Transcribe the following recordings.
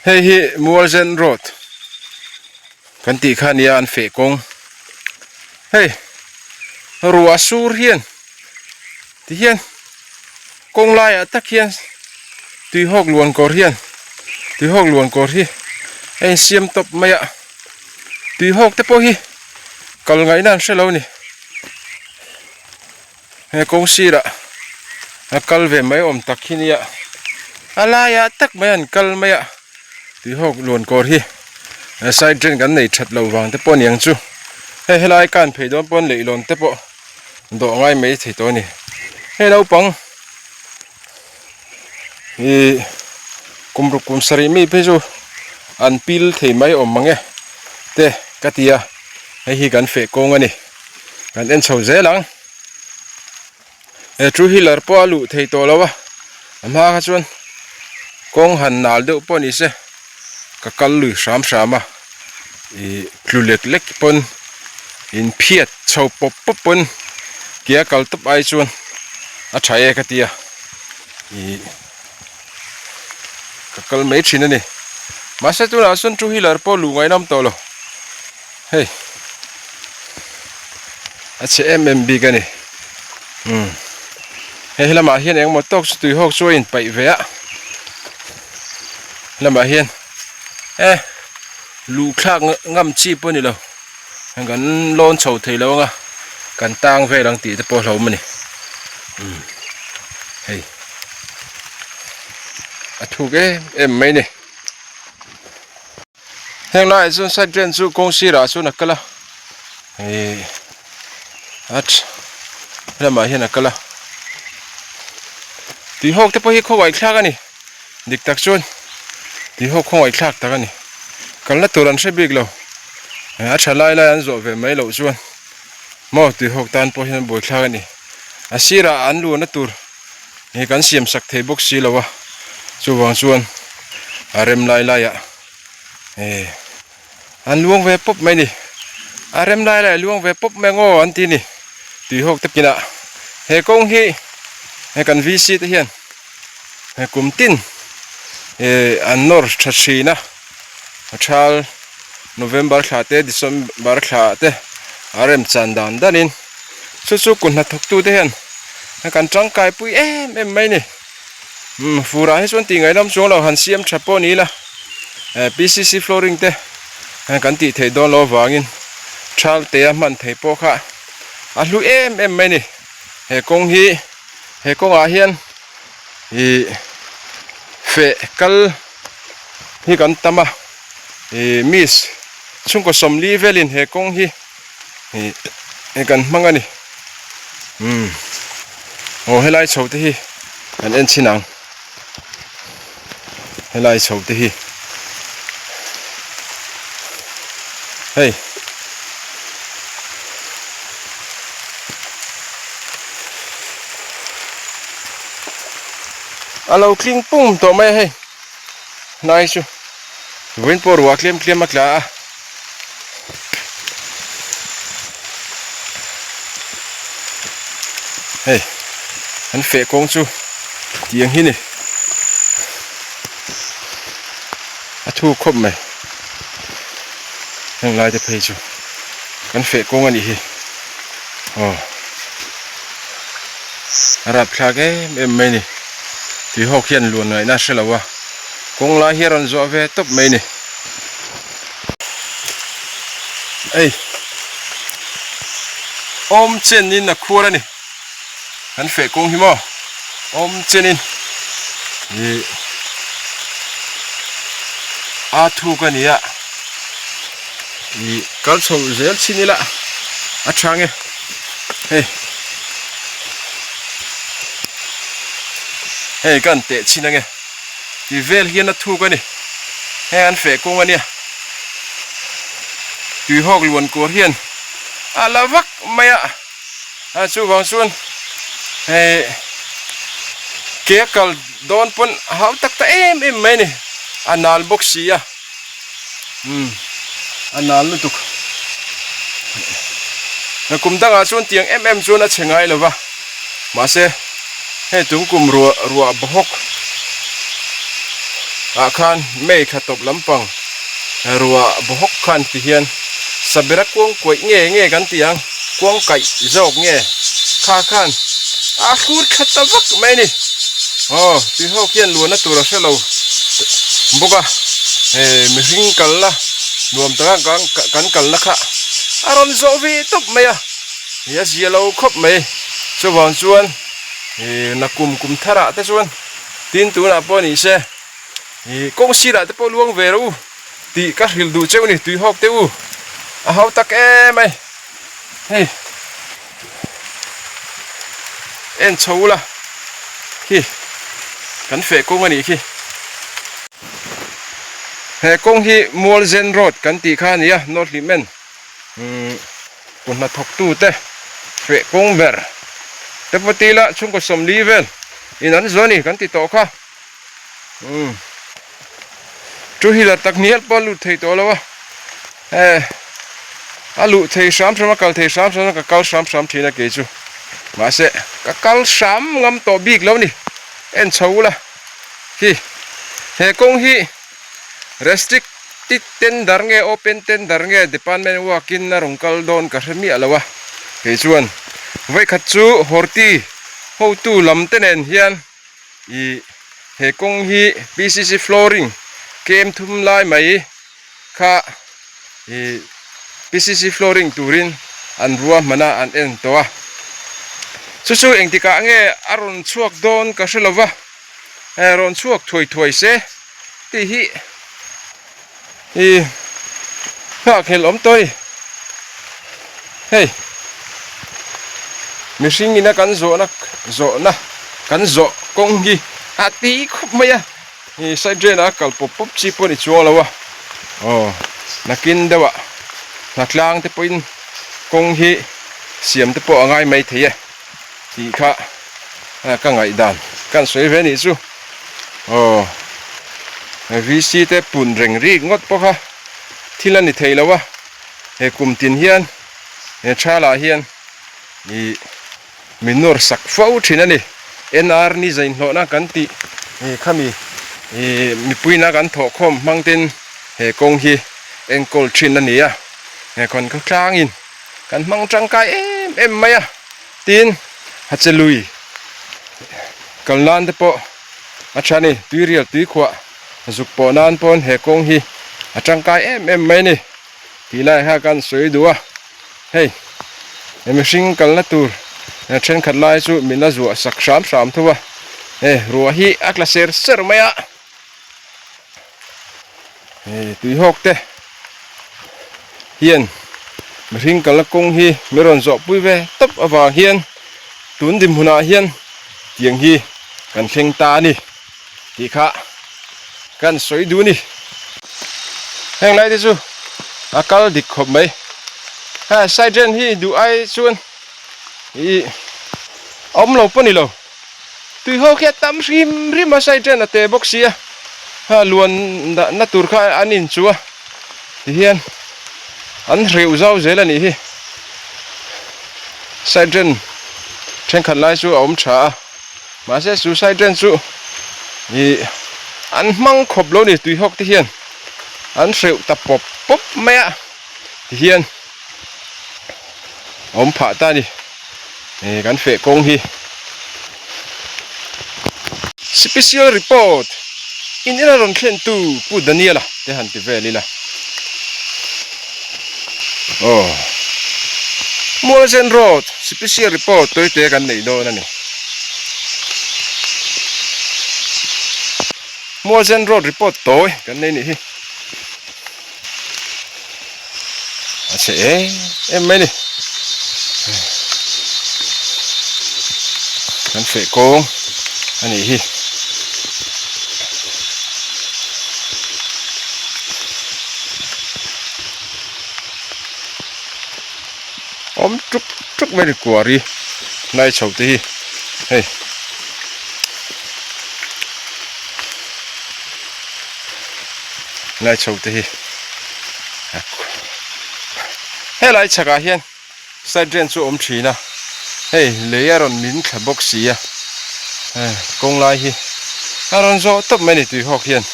Hei hi Mualzen road kan tih kha nia an feh kawng hei ruah sur hian ti hian kawng laiah tak hian tuihawk luan kawr hian tuihawk luan kawr hi a insiam tawp mai a tuihawk te pawh hi kal ngaihna an hre lo a ni. He kawng sirah a kal ve mai awm tak hi nia a laiah tak mai an kal mai a tuihawk luan kawr hi side drain kan nei that loh vang te pawh aniang chu hei helai kan phei dawn pawn leihlawn te pawh dawh ngai mai thei tawh a ni hei naupang ih kum ruk kum sarih mi phei chu an pil thei mai awm mang e te ka ti a hei hi kan feh kawng a ni. Kan en chho zel ang. He two wheeler pawh a luh thei tawh lo a, a hma kha chuan kawng han nal deuh pawh ni se ka kal lui hram hram a, ih tlu lek lek pawn in phiat chho pawp pawp pawn ke a kal tawp ai chuan a tha e ka ti a, ih ka kal mai thin a ni. Mahse tunah chuan two wheeler pawh luh ngaihnawm tawh lo. Hei a chhe em em bik a ni umm hei helamah hian engemaw tawk chu tui hawk chu a inpaih ve a helamah hian e luh thlak ngam chi pawh a ni lo kan lawn chho thei lo ang a kan tang vel ang tih te pawh a hlauhawm a ni umm hei a thuk em em mai a ni. Heng laiah chuan side drain chu kawng sirah chuan a kal a ihh a lamah hian a kal a tuihawk te pawh hi khawngaih thlak a ni dik tak chuan tuihawk khawngaih thlak tak a ni kalna tur an hre bik lo a tha lai lai an zawh ve mai loh chuan maw tuihawk tan pawh hian buai thlak a ni a sirah an luhna tur hi kan siam sak thei bawk si lo a chuvang chuan a rem lai laiah. Eh an luang ve pawp mai ni a rem lai lai a luang ve pawp mai ang aw an ti ni tuihawk te pinah he kawng hi he kan VC te hian he kum tin eh an nawr tha thin a a thal November thla te December thla te a rem chan dan dan in chu chu kut hnathawk tu te hian kan tangkai pui em em mai ni. Umm furah hi chuan tih ngaihnawm chuang lo han siam tha pawh ni ila eh pcc flooring te kan tih theih dawn loh avangin thal te a hman theih pawh kha a hlu em em mai a ni he kawng hi he kawngah hian ih feh kal hi kan tam a ih miss chhungkaw sawmli velin he kawng hi ih kan hmang a ni umm aw helai chho te hi kan en chhin ang helai chho te hi hei a lo tling pum tawh mai a hei hnai chu vawiin pawh ruah tlem tlem a tla a. Hei an feh kawng chu tiang hi ni a thu khawp mai heng lai te phei chu kan feh kawng a nih hi aw a rapthlak em em mai a ni tuihawk hian luan ngaihna a hre lo a kawng lai hi a rawn zawh ve tawp mai a ni. Hei awm chenin a khuar a ni kan feh kawng hi maw awm chenin ih a thuk a ni a ih kal chho zel chin ila a tha nge hei hei kan teh chhin ange. Tih vel hian a thuk a ni. Heng an feh kawng a nia. Tuihawk luan kuar hian a la vak mai a. A chuvang chuan hei ke a kal dawn pawn a hau tak ta em em mai a ni. A nal bawk si a. Umm a nal lutuk. Kum dangah chuan tiang em em chuan a chhe ngai lo va. Mahse hei tum kum ruah ruah bawhawk. Ah khan May thla tawp lampang ruah bawhawk khan ti hian Sabera kuang kuaih nge nge kan tih ang, kuang kaih zawk nge kha khan a hlur thla ta vak mai a ni. Aw tuihawk hian luanna tur a hre lo bawk a, mihring kalna nuam taka kan kalna kha a rawn zawh ve tawp mai a, a zia lo khawp mai. Chuvang chuan nakum kum tharah te chuan. Tin tunah pawh ni se ih kawng sirah te pawh luang ve rawh u tih ka hrilh duh cheu ni tuihawk te u a hau tak em mai hei en chho ula khi kan feh kawng a nih khi he kawng hi Mualzen road kan tih kha a ni a North Hlimen umm. Ku hnathawktu te feh kawng ber te pawh ti ila chhungkaw 40 vel in an zo a ni kan ti tawh kha. Umm two wheeler tak hnial pawh a lut thei tawh lo a, he a luh thei hram hram a kal thei hram hram a ka kal hram hram thin a kei chu mahse ka kal hram ngam tawh bik lo ni en chho ula khi he kawng hi. Restricted tender nge open tender nge department work in a rawn kal dawn ka hre miah lo a, kei chuan vawikhat chu Horti hotu lam te nen hian ih he kawng hi PCC flooring kem thum lai mai kha ih PCC flooring turin an ruahman a an en tawh a, chu chu engtikah nge a rawn chhuak dawn ka hre lo va, rawn chhuak thuai thuai se. Tih hi ih nghahkhelh awm tawh a ni. Hei mihring ina kan zawhna zawhna kan zawh kawng hi a ti khawp mai a ih side drain ah a kal pawp pawp chi pawh a ni chuang lo a aw nakin deuh ah hnatlang te pawhin kawng hi siam te pawh a ngai mai thei e tih kha ka ngaihdan kan sawi ve a nih chu. Aw VC te pun reng rik ngawt bawk a thil a ni thei lo a he kum tin hian he thalah hian ih min nawr sak fo thin a ni NR ni zainhlawhna kan tih ih khami ih mipuina kan thawh khawm hmang ten he kawng hi enkawl thin a ni a he khawn khawtlangin kan hmang tangkai em em mai a tin Hachelui. Kal nan te pawh a tha ni tuirial tui khuah zuk pawh nan pawn he kawng hi a tangkai em em mai a ni tih lai kha kan sawi duh a hei he mihring kalna tur thenkhat lai chu min la zuah sak hram hram tho a hei ruah hi a tla ser ser mai a. Hei tuihawk te hian mihring kalna kawng hi min rawn zawh pui ve tawp avang hian tun dinhmun ah hian tiang hi kan thleng ta a ni tih kha kan sawi duh a ni. Heng lai te chu a kal dik khawp mai ha side ren hi duh ai chuan ih a awm lo pawh a ni lo. Tui ho khi a tam hrim hrim a side ren a te bawk si a ha luan dahna tur kha an inchu a tihian an hreuh zau zel a nih hi side ren thenkhat lai chu a awm tha a mahse chu side ren chu ih an hmang khawp lo a ni tui hawk te hian an hreuh ta pawp pawp mai a tihian a awm phah ta a ni. Hei kan feh kawng hi Special report in ina rawn thlen tu Pu Daniel-a te han ti vel ila aw Mualzen road special report tawite kan neih dawn a ni Mualzen road report tawi kan nei nih hi. A chhe em em mai a ni kan feh kawng a nih hi. Awm tuk tuk mai a ni kuari hnai chho te hi hei. Lai chho te hi helai chhakah hian side drain chu a awm thin a hei lei a rawn min thla bawk si a kawng lai hi a rawn zawh tawp mai a ni tuihawk hian.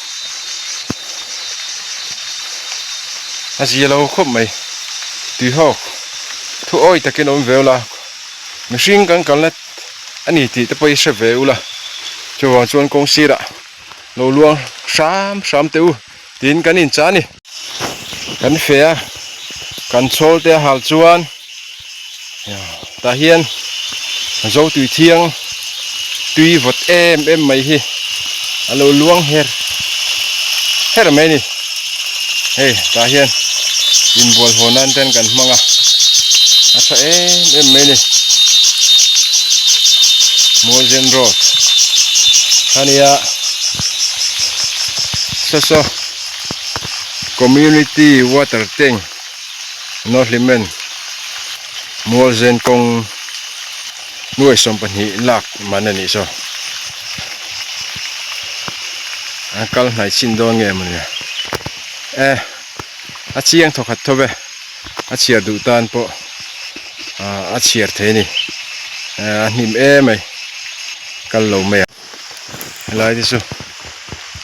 A zia lo khawp mai. Tuihawk thu awi takin awm ve ula, mihring kan kalna a ni tih te pawh hi hre ve ula. Chuvang chuan kawng sirah lo luang hram hram teh u tiin kan inchah a ni. Kan fe a, kan chhawl te a hal chuan tah hian zo tui thiang tui vawt em em mai hi a lo luang her her mai a ni. Hei tah hian inbual haw nan ten kan hmang a, a tha em em mai a ni. Mualzen road a nia saw saw. Community water tank Nawhlimen Mualzen kawng nuai 12 lak man a nih saw a kal hnai chin dawn nge mawni e a chiang thawkhat tho ve a chhiar duh tan pawh a chhiar thei a ni a hnim em mai kal lo mai ang. Helai te chu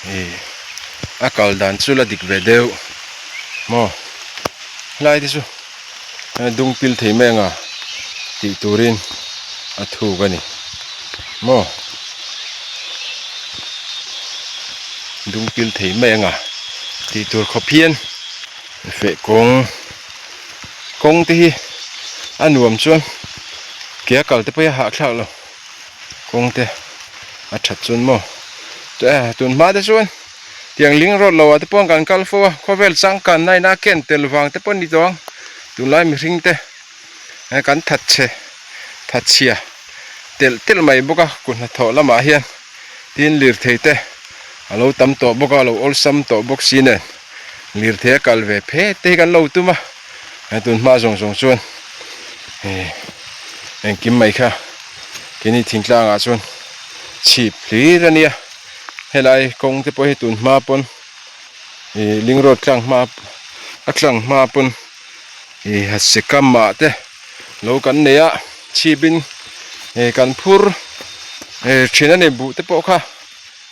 ih a kal dan chu la dik ve deuh maw helai te chu dung pil thei mai anga tih turin a thuk a ni maw dung pil thei mai anga tih tur khawp hian feh kawng kawng te hi a nuam chuan ke a kal te pawh hi a hahthlak lo. Kawng te a that chuan maw tun hma te chuan tiang ling rawt lo ah te pawh kan kal fo a khawvel changkan na in a ken tel vang te pawh a ni tawh ang tunlai mihring te kan that chhe that chhia telh telh mai bawk a kut hnathawh lamah hian tin lirthei te a lo tam tawh bawk a a lo awlsam tawh bawk si nen lirthei a kal ve phet te hi kan lo tum a tun hma zawng zawng chuan engkim mai kha. Keini thingtlang ah chuan chhip hlir a nia helai kawng te pawh hi tun hma pawn ih ling road tlang hma a tlang hma pawn ih hase kam ah te lo kan nei a chhip in ih kan phur ih thin a ni buh te pawh kha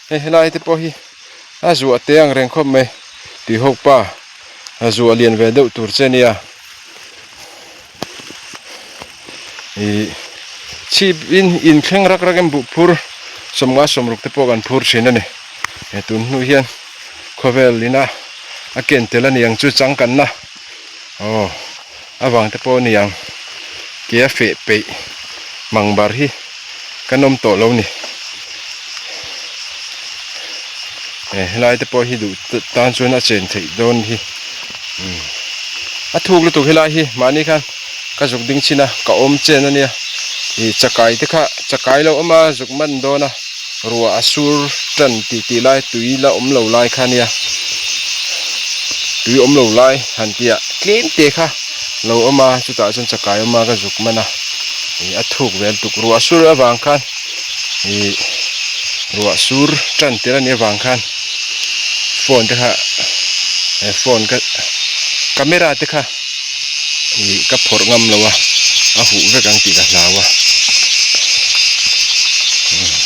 hei helai te pawh hi a zuah te ang reng khawp mai tihawk pa a zuah lian ve deuh tur che a nia. Ih chhip in inthleng rak rak in buh phur 50 60 te pawh kan phur thin a ni he tun hnu hian khawvel ina a ken tel a ni ang chu changkanna aw avang te pawh a ni ang ke a feh peih mang bar hi kan awm tawh lo ni helai te pawh hi duh tan chuan a chen theih dawn hi a thuk lutuk helai hi mahni khan ka zuk ding chin a ka awm chen a nia ih chakai te kha chakai lo awm a zuk man dawn a ruah a sur tan tih tih lai tui la awm lo lai kha ania tui awm lo lai han tih ah tlem te kha lo awm a chutah chuan chakai awm a ka zuk man a ih a thuk vel tuk ruah sur avang khan ih ruah sur tan tel anih avang khan phone te kha phone ka camera te kha ih ka phawrh ngam lo a a huh vek ang tih ka hlau a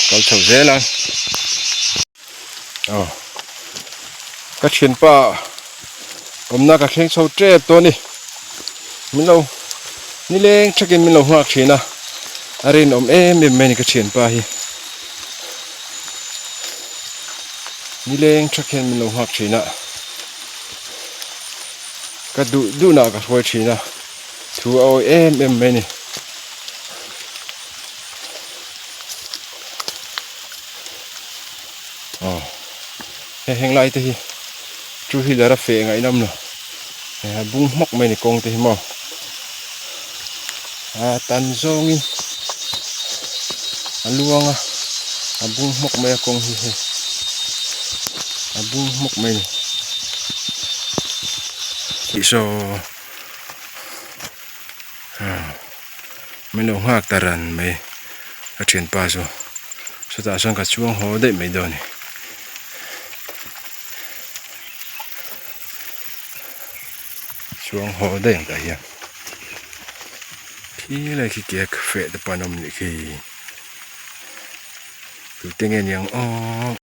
kal chho zel ang aw ka thianpa awmna ka thleng chho tep tawh a ni min lo nileng thakin min lo nghak thin a a rinawm em em mai a ni ka thianpa hi nileng thak hian min lo nghak thin a. Ka duh duhnah ka hruai thin a, thu a awi em em mai a ni. Aw hei heng lai te hi two wheeler a feh ngaihnawm lo hei a bung hmawk mai a ni kawng te hi maw a tan zawngin a luang a a bung hmawk mai a kawng hi hei a bung hmawk mai a ni. Tih saw min lo nghak ta ran mai ka thianpa chu chutah chuan ka chuang haw daih mai dawn a ni. Chuang haw daih ang tah hian khi lai khi ke feh te pawh an awm nih khi tute nge niang aw.